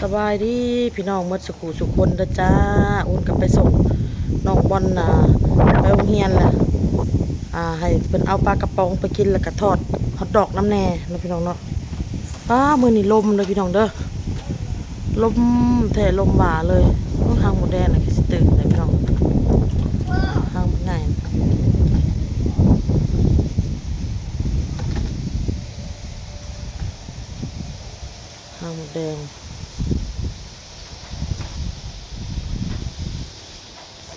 ສະບາຍດີພີ່ນ້ອງໝົດສູ່ຄູ່ສູ່ຄົນເດີຈ້າ. ອຸ່ນກໍໄປສົ່ງນ້ອງບອນນະ ໄປໂຮງຮຽນລະ ອ່າ ໃຫ້ເພິ່ນເອົາປາກະປ໋ອງໄປກິນ ແລ້ວກໍທອດຮອດດອກນຳແດ່ເນາະພີ່ນ້ອງເນາະ. ປ້າ ມື້ນີ້ລົມເດີພີ່ນ້ອງເດີ ລົມແທ້ລົມຫວາເລີຍ. ໂອ້ ຮັງມົດແດງນະ ຄືຊິຕື່ນເລີຍພີ່ນ້ອງ ຮັງມັນໃຫຍ່ ຮັງມົດແດງ.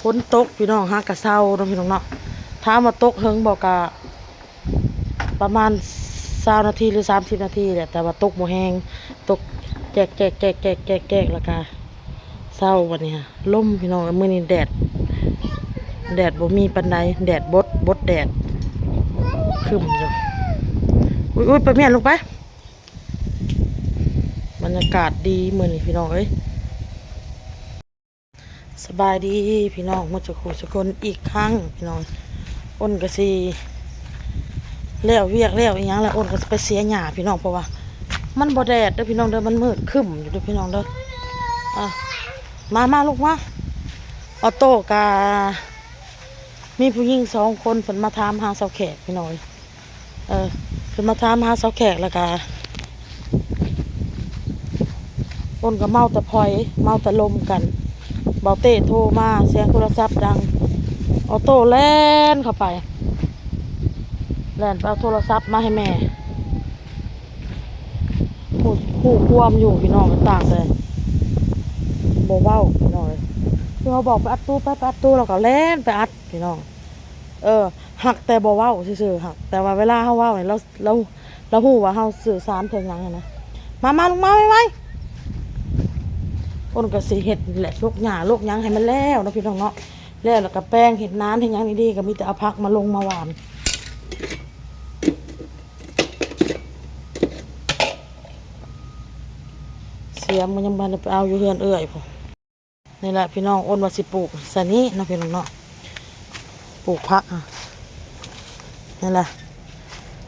ຝົນຕົກພີ່ນ້ອງ ຫາກະເຊົາເນາະພີ່ນ້ອງເນາະ. ຖາມວ່າຕົກເຫິງບໍ່ ກະປະມານຊາວນາທີ ຫຼື ສາມສິບນາທີແຫຼະ ແຕ່ວ່າຕົກບໍ່ແຮງ ຕົກແຈກໆໆໆໆ ແລ້ວກະເຊົາ. ບັດນີ້ຫາລົມພີ່ນ້ອງ ມື້ນີ້ແດດ ແດດບໍ່ມີປານໃດ ແດດບົດ ບົດແດດ ຄຶ້ມຢູ່. ອຸ້ຍໆ ໄປແມ່ນ ລົງໄປ. ບັນຍາກາດດີມື້ນີ້ພີ່ນ້ອງເອີຍ. ສະບາຍດີພີ່ນ້ອງໝົດສູ່ຄູ່ສູ່ຄົນອີກຄັ້ງພີ່ນ້ອງ. ອຸ່ນກໍຊິແລ້ວວຽກແລ້ວອີ່ຫຍັງແລ້ວ ອຸ່ນກໍຊິໄປເສຍຫຍ້າພີ່ນ້ອງ ເພາະວ່າມັນບໍ່ແດດເດີພີ່ນ້ອງເດີ ມັນມືດຄຶ້ມຢູ່ເດີພີ່ນ້ອງເດີ. ອ່າ ມາ ມາ ລູກມາ. ອອໂຕ້ກະມີຜູ້ຍິງສອງຄົນ ເພິ່ນມາຖາມຫາຊາວແຂກພີ່ນ້ອງເອີຍ. ເອີ ເພິ່ນມາຖາມຫາຊາວແຂກ ແລ້ວກະຝົນກໍເມົາແຕ່ພອຍ ເມົາແຕ່ລົມກັນ. ເບົາເຕ້ໂທມາ ສຽງໂທລະສັບດັງ ອອໂຕ້ແລ່ນເຂົ້າໄປ ແລ່ນໄປເອົາໂທລະສັບມາໃຫ້ແມ່. ຮູ້ ຮູ້ຄວາມຢູ່ພີ່ນ້ອງ ຕ່າງແຕ່ບໍ່ເວົ້າພີ່ນ້ອງເອີຍ. ຄືເຮົາບອກໄປອັດຕູ້ ໄປ ໄປອັດຕູ້ ລາວກໍແລ່ນໄປອັດພີ່ນ້ອງ. ເອີ ຮັກແຕ່ບໍ່ເວົ້າຊື່ໆ ຮັກ ແຕ່ວ່າເວລາເຮົາເວົ້ານີ້ ລາວ ລາວ ລາວຮູ້ວ່າເຮົາສື່ສານເຖິງຫຍັງຫັ້ນນະ. ມາ ມາ ລົງມາໄວໆ. ພຸ້ນກໍຊິເຮັດແຫຼະ ລົກຫຍ້າລົກຫຍັງໃຫ້ມັນແລ້ວເນາະພີ່ນ້ອງເນາະ. ແລ້ວ ແລ້ວກໍແປງ ເຮັດນານເຮັດຫຍັງດີໆ ກໍມີແຕ່ເອົາຜັກມາລົງມາຫວ່ານ. ເສຍມມັນຍັງບໍ່ທັນໄດ້ໄປເອົາຢູ່ເຮືອນເອື້ອຍພຸ້ນ. ນີ້ແຫຼະພີ່ນ້ອງ ອຸ່ນວ່າຊິປູກໃສ່ນີ້ເນາະພີ່ນ້ອງເນາະ ປູກຜັກ. ນີ້ແຫຼະ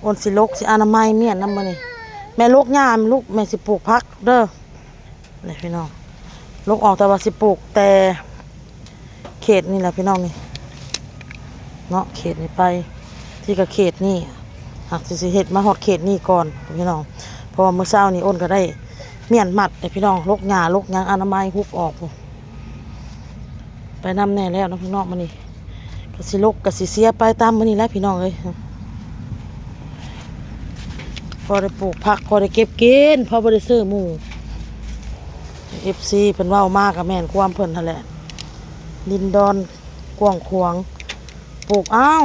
ອຸ່ນຊິລົກ ຊິອະນາໄມມ້ຽນນຳມື້ນີ້. ແມ່ ລົກຫຍ້າລູກ ແມ່ຊິປູກຜັກເດີ. ນີ້ພີ່ນ້ອງ ລົກອອກ ແຕ່ວ່າຊິປູກແຕ່ເຂດນີ້ແຫຼະພີ່ນ້ອງ ນີ້ເນາະ ເຂດນີ້ໄປ ທີ່ກະເຂດນີ້ ຫາກຊິ ຊິເຮັດມາຮອດເຂດນີ້ກ່ອນພີ່ນ້ອງ. ເພາະວ່າມື້ເຊົ້ານີ້ ອຸ່ນກໍໄດ້ມ້ຽນມັດໃຫ້ພີ່ນ້ອງ ລົກຫຍ້າລົກຫຍັງ ອະນາໄມຮຸບອອກພຸ້ນ ໄປນຳແດ່ແລ້ວເນາະພີ່ນ້ອງ. ມື້ນີ້ກໍຊິລົກ ກໍຊິເສຍໄປຕາມມື້ນີ້ແຫຼະພີ່ນ້ອງເອີຍ. ພໍໄດ້ປູກຜັກ ພໍໄດ້ເກັບກິນ ພໍບໍ່ໄດ້ຊື້ໝູ່. ເອັຟຊີ ເພິ່ນເວົ້າມາກໍແມ່ນຄວາມເພິ່ນຫັ້ນແຫຼະ ດິນດອນກວ້າງຂວາງ ປູກ ອ້າວ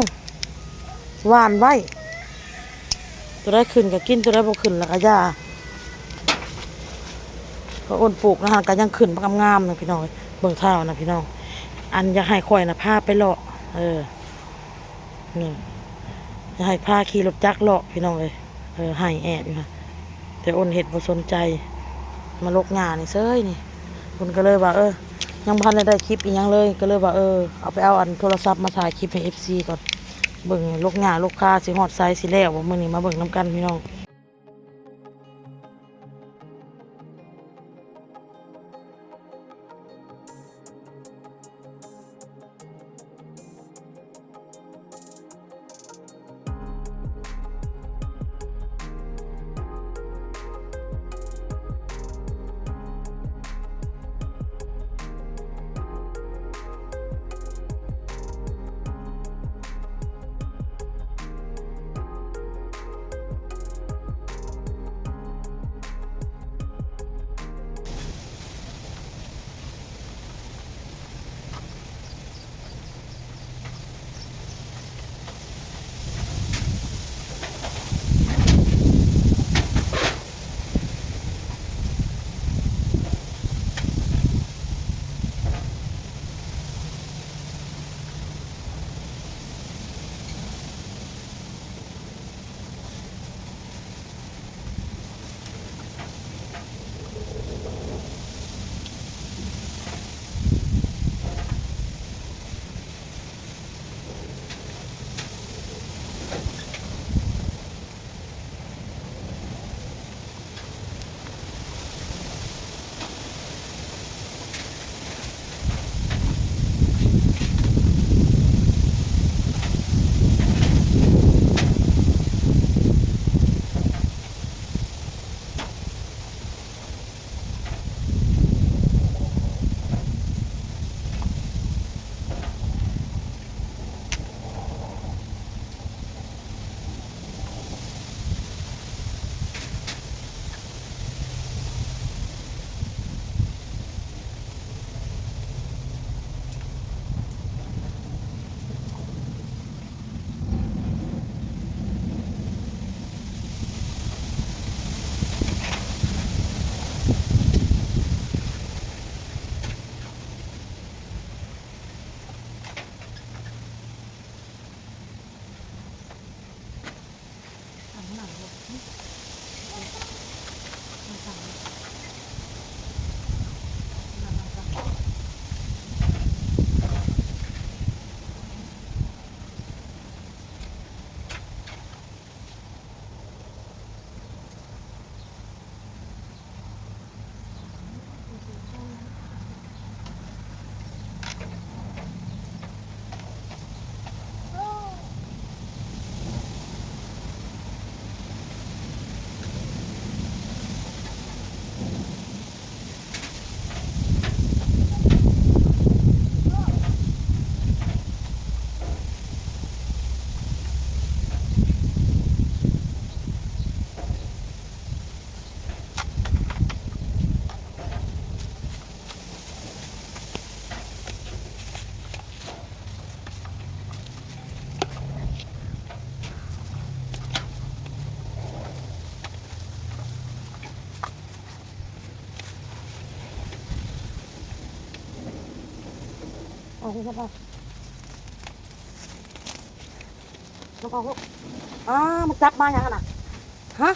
ຫວ່ານໄວ້ ຕົວໃດຂຶ້ນກໍກິນ ຕົວໃດບໍ່ຂຶ້ນແລ້ວກໍຢ່າ. ເພາະອຸ່ນປູກນະ ກໍຍັງຂຶ້ນບັກງາມໆ ນະພີ່ນ້ອງເອີຍ. ເບິ່ງທ້າວນະພີ່ນ້ອງ ອັນຢາກໃຫ້ຂ້ອຍນະພາໄປເລາະ ເອີ ນີ້ ຢາກໃຫ້ພາຂີ່ລົດຈັກເລາະພີ່ນ້ອງເອີຍ. ເອີ ໄຫ້ແອບຢູ່ຫັ້ນ ແຕ່ອຸ່ນເຮັດບໍ່ສົນໃຈ ມາລົກຫຍ້ານີ້ເສີຍນີ້. ອຸ່ນກໍເລີຍວ່າ ເອີ ຍັງບໍ່ທັນໄດ້ໄດ້ຄລິບອີ່ຫຍັງເລີຍ ກໍເລີຍວ່າ ເອີ ເອົາໄປເອົາອັນໂທລະສັບມາຖ່າຍຄລິບໃຫ້ເອັຟຊີກ່ອນ. ເບິ່ງລົກຫຍ້າລົກຄາຊິຮອດໃສ ຊິແລ້ວບໍ່ ມື້ນີ້ມາເບິ່ງນຳກັນພີ່ນ້ອງ. ອອກລູກ ອອກລູກ ອາ ມັນຈັບມາຫຍັງຫັ້ນນະ? ຮະ?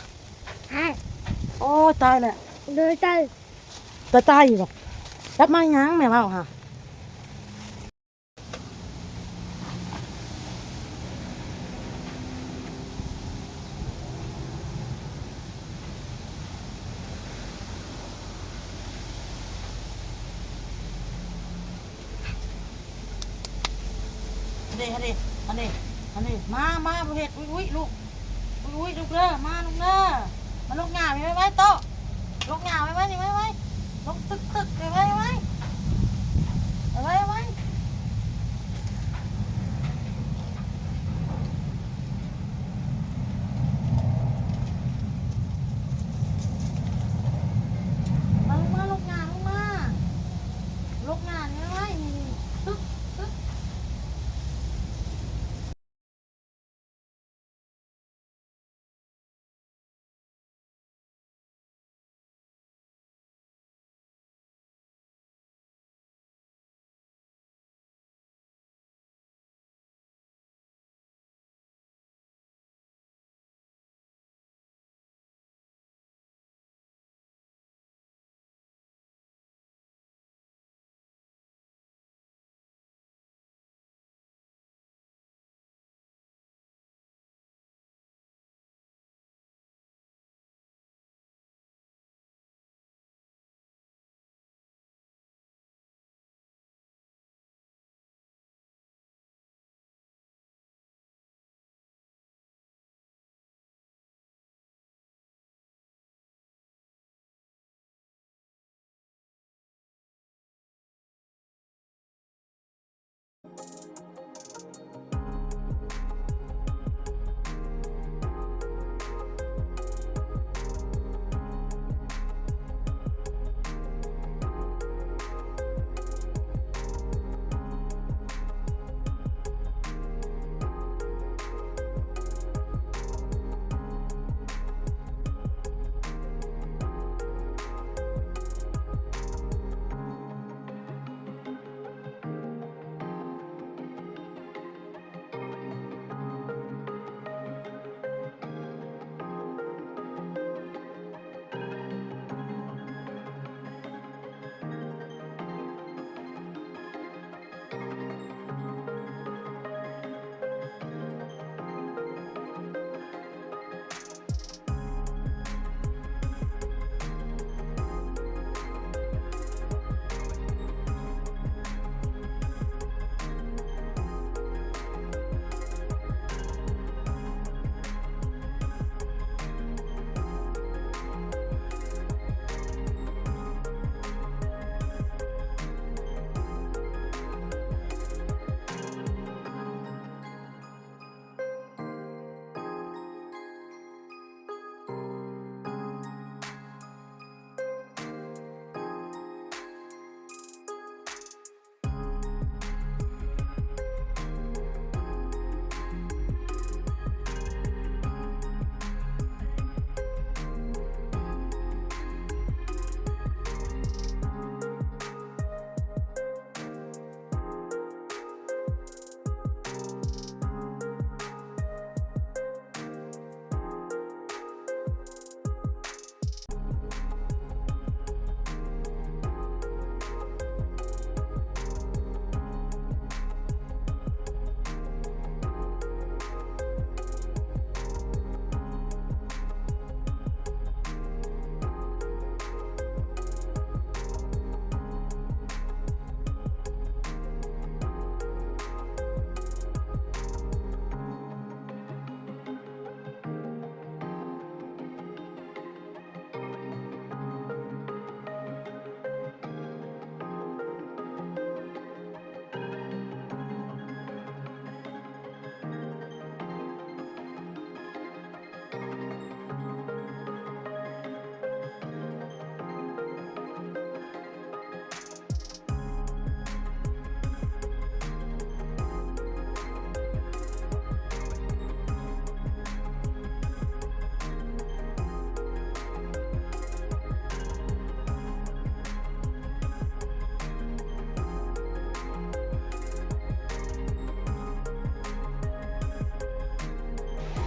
ໂອ້ຍ ຕາຍແລ້ວ ໂດຍ ຕາຍ ຕາຍ ຕາຍຢູ່ບໍ? ຈັບມາຫຍັງ ແມ່ເວົ້າຫາ? ເດ ເດ ອັນນີ້ ອັນນີ້ ມາ ມາ ບໍ່ເຮັດ ອຸ້ຍ ອຸ້ຍ ລູກ ອຸ້ຍ ອຸ້ຍ ລູກເດີ ມາ ລູກເດີ ມາ ລົກຫຍ້າໄວໆ ໂຕ ລົກຫຍ້າໄວໆ ນີ້ ໄວໆ ລົກຕຶກໆ ໄວໆ ໄວໆ ໄວໆ ໄວໆ. ມາ ລົງມາ ລົກຫຍ້າ ລົງມາ ລົກຫຍ້ານີ້ໄວ້ ນີ້ ຕຶກ ຕຶກ.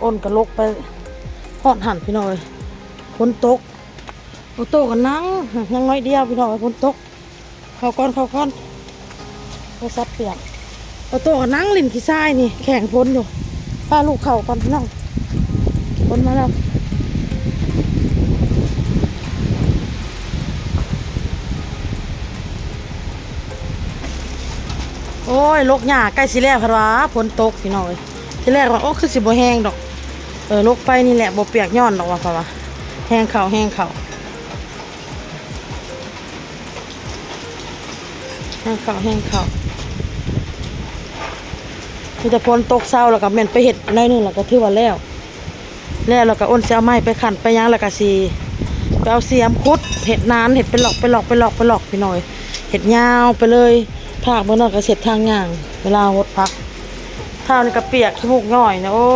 ອ້ນກໍລົກໄປຮອດຫັ້ນພີ່ນ້ອງເອີຍ. ຝົນຕົກ ໂອໂຕ້ກໍນັ່ງ ຍັງໜ້ອຍດຽວພີ່ນ້ອງເອີຍ ຝົນຕົກ. ເຂົ້າກ່ອນ ເຂົ້າກ່ອນ ໂທລະສັບປຽກ. ໂອໂຕ້ກໍນັ່ງຫຼິ້ນຂີ້ຊາຍນີ້ ແຂງຝົນຢູ່. ພາລູກເຂົ້າກ່ອນພີ່ນ້ອງ ຝົນມາແລ້ວ. ໂອ້ຍ ລົກຫຍ້າໃກ້ຊິແລ້ວ ເພິ່ນວ່າຝົນຕົກພີ່ນ້ອງເອີຍ. ທີແລກວ່າ ໂອ້ ຄືຊິບໍ່ແຮງດອກ ເອີ ລົກໄປນີ້ແຫຼະ ບໍ່ປຽກຍ້ອນດອກວ່າ ເພິ່ນວ່າແຮງເຂົ້າ ແຮງເຂົ້າ ແຮງເຂົ້າ ແຮງເຂົ້າ. ມີແຕ່ຝົນຕົກເຊົາ ແລ້ວກໍແມ່ນໄປເຮັດໜ້ອຍໜຶ່ງ ແລ້ວກໍຖືວ່າແລ້ວ. ແລ້ວ ແລ້ວກໍອ້ນຊິເອົາໄມ້ໄປຂັນໄປຫຍັງ ແລ້ວກໍຊິໄປເອົາສຽມຂຸດ ເຮັດນານ ເຮັດເປັນລັອກ ເປັນລັອກ ເປັນລັອກ ເປັນລັອກ ພີ່ນ້ອງເອີຍ. ເຮັດຍາວໄປເລີຍ ພາກເບິ່ງນັ້ນກໍເຮັດທາງຍ່າງ ເວລາຫົດຜັກ. ເທົ້ານີ້ກໍປຽກຂີ້ມູກຍ້ອຍນະ ໂອ້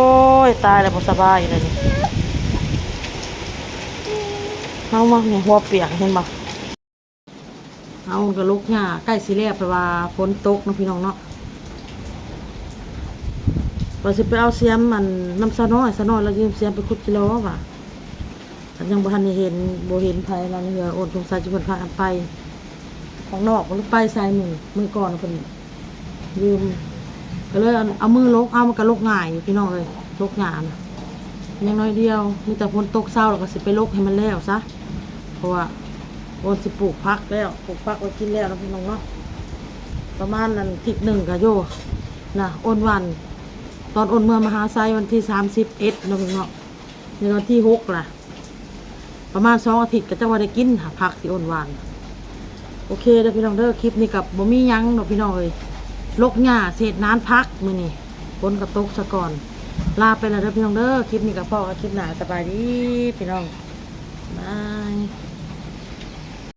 ຍ ຕາຍແລ້ວ ບໍ່ສະບາຍອີກແລ້ວນີ້. ເຮົາມາແມ່ ຫົວປຽກ ເຫັນບໍ່? ເຮົາກໍລົກຫຍ້າໃກ້ຊິແລ້ວ ເພາະວ່າຝົນຕົກເນາະ ພີ່ນ້ອງເນາະ. ວ່າຊິໄປເອົາສຽມ ອັນ ນຳສາວນ້ອຍ ສາວນ້ອຍລາວຢືມສຽມໄປຂຸດກິໂລວ່າ. ຄັນຍັງບໍ່ທັນໄດ້ເຫັນ ບໍ່ເຫັນໃຜລາວໃນເຮືອນ ໂອ້ ສົງໄສຊິເພິ່ນພາກັນໄປຂ້າງນອກ ຫຼືໄປໃສມື້ ມື້ກ່ອນເພິ່ນ ລືມ ກໍເລີຍເອົາ ເອົາມືລົກ ເອົາ ມັນກໍລົກງ່າຍຢູ່ພີ່ນ້ອງເອີຍ ລົກຫຍ້ານະ. ຍັງໜ້ອຍດຽວ ມີແຕ່ຝົນຕົກເຊົາ ແລ້ວກໍຊິໄປລົກໃຫ້ມັນແລ້ວຊະ ເພາະວ່າໂອ້ນຊິປູກຜັກແລ້ວ ປູກຜັກໄວ້ກິນແລ້ວເນາະ ພີ່ນ້ອງເນາະ. ປະມານນັ້ນທິດໜຶ່ງກໍຢູ່ນະ ໂອ້ນຫວ່ານ ຕອນໂອ້ນເມືອມະຫາໄຊວັນທີສາມສິບເອັດເນາະ ພີ່ນ້ອງເນາະ. ນີ້ວັນທີຫົກລະ ປະມານສອງອາທິດກໍຈັກວ່າໄດ້ກິນຫາ ຜັກທີ່ໂອ້ນຫວ່ານ. ໂອເຄເດີພີ່ນ້ອງເດີ ຄລິບນີ້ກໍບໍ່ມີຫຍັງດອກພີ່ນ້ອງເອີຍ ລົກຫຍ້າເສດນານຜັກມື້ນີ້ ຝົນກໍຕົກສະກ່ອນ. ລາໄປແລ້ວເດີພີ່ນ້ອງເດີ ຄລິບນີ້ກໍພໍ້ກັນຄລິບໜ້າ ສະບາຍດີພີ່ນ້ອງ ບາຍ.